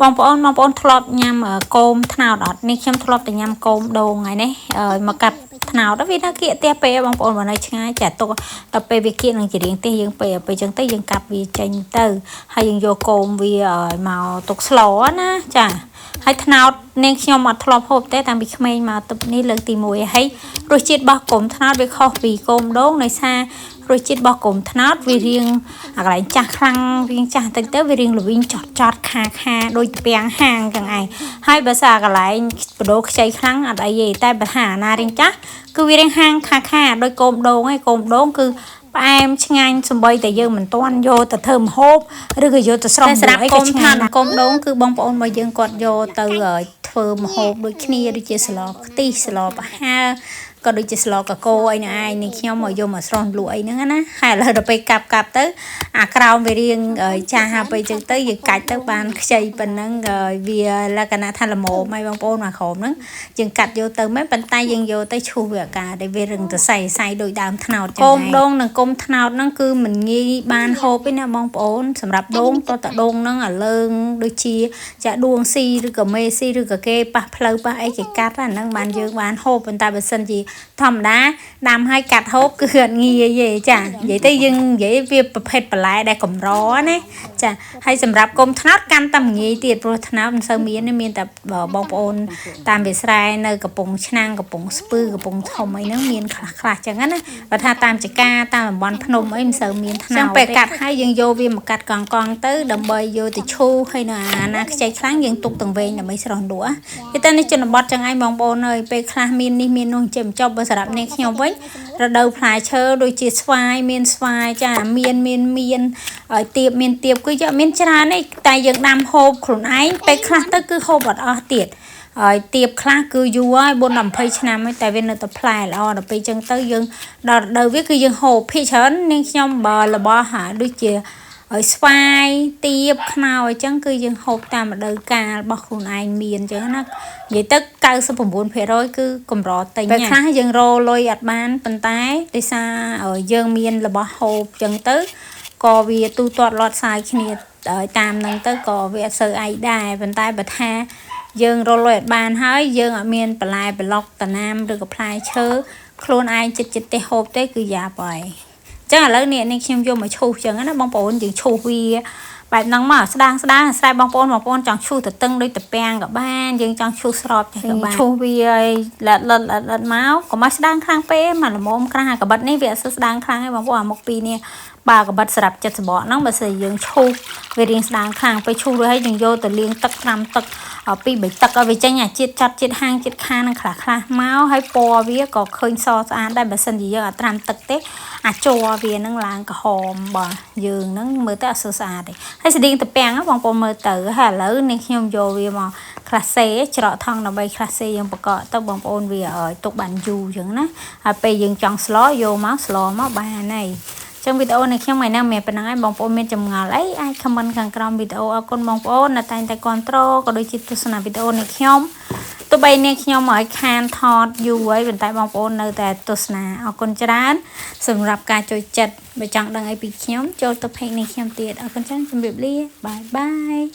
បងប្អូនបងប្អូនធ្លាប់ញ៉ាំគោមត្នោតអត់នេះខ្ញុំធ្លាប់តែញ៉ាំគោមដូងថ្ងៃនេះមកកាត់ត្នោតវានៅគៀកផ្ទះពេកបងប្អូនបើនៅឆ្ងាយចាទុកដល់ពេលវាគៀកនឹងជារៀងផ្ទះយើងពេកពេលអញ្ចឹងទៅយើងកាប់វាចេញទៅហើយយើងយកគោមវាមកទុកស្លណាចាហើយត្នោតនាងខ្ញុំអត់ធ្លាប់ហូបទេតាំងពីក្មេងមកទឹកនេះលើកទី1ហើយរសជាតិរបស់គោមត្នោតវាខុសពីគោមដូងដោយសាររសជាតិរបស់គោមត្នោតវារៀងអាកន្លែងចាស់ខ្លាំងរៀងចាស់តិចទៅវារៀងល្វីងចត់ចត់ខាខាដូចពាំងហាងចឹងឯងហើយបើសិនអាកន្លែងបដូរខ្ចីខ្លាំងអត់អីទេតែបើថាអាណារៀងចាស់គឺវារៀងហាងខាខាដូចគោមដូងឯងគោមដូងគឺផ្អែមឆ្ងាញ់សំបីតែយើងមិនទាន់យកទៅធ្វើម្ហូបឬក៏យកទៅស្រង់សម្រាប់គោមឋានគោមដូងគឺបងប្អូនរបស់យើងគាត់យកទៅធ្វើម្ហូបដូចគ្នាដូចជាស្លខ្ទិះស្លប្រហើរក៏ដូចជាស្លកកោអីហ្នឹងឯងនេះខ្ញុំមកយកមកស្រស់លក់អីហ្នឹងណាហើយឥឡូវដល់ពេលកាប់កាប់ទៅអាក្រោមវារៀងចាស់ហើយពេលចឹងទៅយើងកាច់ទៅបានខ្ចីប៉ុណ្ណឹងវាលក្ខណៈថាល្មមហើយបងប្អូនមកក្រោមហ្នឹងយើងកាត់យកទៅមែនប៉ុន្តែយើងយកទៅឈូសវាអាកាដែលវារឹងទៅសៃសៃដូចដើមត្នោតចឹងឯងគោមដូងនិងគោមត្នោតហ្នឹងគឺមិនងាយបានហូបទេណាបងប្អូនសម្រាប់ដូងតតដូងហ្នឹងអាលើងដូចជាចាដួងស៊ីឬក៏មេស៊ីឬក៏គេប៉ះផ្លូវប៉ះអីគេកាត់អាហ្នឹងបានយើងបានហូបប៉ុន្តែបើសិនជាធម្មតាដាំឲ្យកាត់ហូបគឺអត់ងាយទេចានិយាយទៅយើងនិយាយវាប្រភេទបន្លែដែលកម្រណាចាហើយសម្រាប់គុំត្នោតកាន់តែងាយទៀតព្រោះត្នោតមិនសូវមានទេមានតែបងប្អូនតាមវាស្រែនៅកំពង់ឆ្នាំងកំពង់ស្ពឺកំពង់ធំអីហ្នឹងមានខ្លះខ្លះចឹងណាបើថាតាមចកាតាមតំបន់ភ្នំអីមិនសូវមានត្នោតចឹងពេលកាត់ហើយយើងយកវាមកកាត់កង់កង់ទៅដើម្បីយកទៅឈូហើយនៅអាណាខ្ចីខ្លាំងយើងទុកទាំងវែងដើម្បីស្រស់លក់គេតែនេះជនបទចឹងឯងបងប្អូនអើយពេលខ្លះមាននេះមាននោះចេះចប់បើសម្រាប់នេះខ្ញុំវិញរដូវផ្លែឈើដូចជាស្វាយមានស្វាយចាមានមានមានហើយទៀបមានទៀបគឺយកមានច្រើនទេតែយើងដាំហូបខ្លួនឯងពេលខ្លះទៅគឺហូបអត់អស់ទៀតហើយទៀបខ្លះគឺយូរហើយ4ដល់20ឆ្នាំហើយតែវានៅតែផ្លែល្អដល់ពេលចឹងទៅយើងដល់រដូវវាគឺយើងហូបភាគច្រើននាងខ្ញុំបើរបស់ហាដូចជាហើយស្វាយទៀបខ្នុរអញ្ចឹងគឺយើងហូបតាមរដូវកាលរបស់ខ្លួនឯងមានអញ្ចឹងណានិយាយទៅ99%គឺកម្រទិញពេលខ្លះយើងរលុយអត់បានប៉ុន្តែដោយសារយើងមានរបស់ហូបអញ្ចឹងទៅក៏វាទូទាត់លាត់សាយគ្នាតាមនឹងទៅក៏វាអត់សូវអីដែរប៉ុន្តែបើថាយើងរលុយអត់បានហើយយើងអត់មានបន្លែប្លុកតំណាមឬក៏ផ្លែឈើខ្លួនឯងចិត្តចិត្តទេហូបទេគឺយ៉ាប់ហើយចឹងឥឡូវនេះនេះខ្ញុំយកមកឈូសចឹងណាបងប្អូនយើងឈូសវាបែបហ្នឹងមកស្ដាងស្ដាងស្រែបងប្អូនបងប្អូនចង់ឈូសទៅតឹងដូចតពាំងក៏បានយើងចង់ឈូសស្របចេះក៏បានឈូសវាឲ្យលិតលិតលិតមកកុំឲ្យស្ដាងខ្លាំងពេកមកល្មមក្រាស់កបិតនេះវាអត់សូវស្ដាងខ្លាំងទេបងប្អូនអាមុខពីរនេះបើកបិតស្រាប់ចិត្តសបកហ្នឹងបើសិនយើងឈូសវារៀងស្ដាងខ្លាំងពេលឈូសរួចហើយយើងយកទៅលាងទឹកត្រាំទឹកពីបីទឹកឲ្យវាចេញអាជាតិចាត់ជាតិហាងជាតិខានឹងខ្លះខ្លះមកហើយពណ៌វាក៏ឃើញសស្អាតដែរបើសិនជាយើងអត់ត្រាំទឹកទេអាច័រវានឹងឡើងក្រហមបាទយើងនឹងមើលទៅអត់សូវស្អាតទេហើយស្តៀងតាពាំងបងប្អូនមើលទៅហើយឥឡូវនេះខ្ញុំយកវាមកក្លាសេច្រកថង់ដើម្បីក្លាសេយើងបកកទៅបងប្អូនវាឲ្យទុកបានយូរចឹងណាហើយពេលយើងចង់ស្លយកមកស្លមកបានហើយចឹងវីដេអូនេះខ្ញុំថ្ងៃនេះមានប៉ុណ្្នឹងហើយបងប្អូនមានចម្ងល់អីអាច comment ខាងក្រោមវីដេអូអរគុណបងប្អូននៅតែងតែគ្រប់គ្រងក៏ដូចជាទស្សនាវីដេអូនេះខ្ញុំទោះបីនេះខ្ញុំឲ្យខានថតយូរហើយប៉ុន្តែបងប្អូននៅតែទស្សនាអរគុណច្រើនសម្រាប់ការចូលចិត្តបើចង់ដឹងអីពីខ្ញុំចូលទៅ page នេះខ្ញុំទៀតអរគុណច្រើនជម្រាបលា bye bye.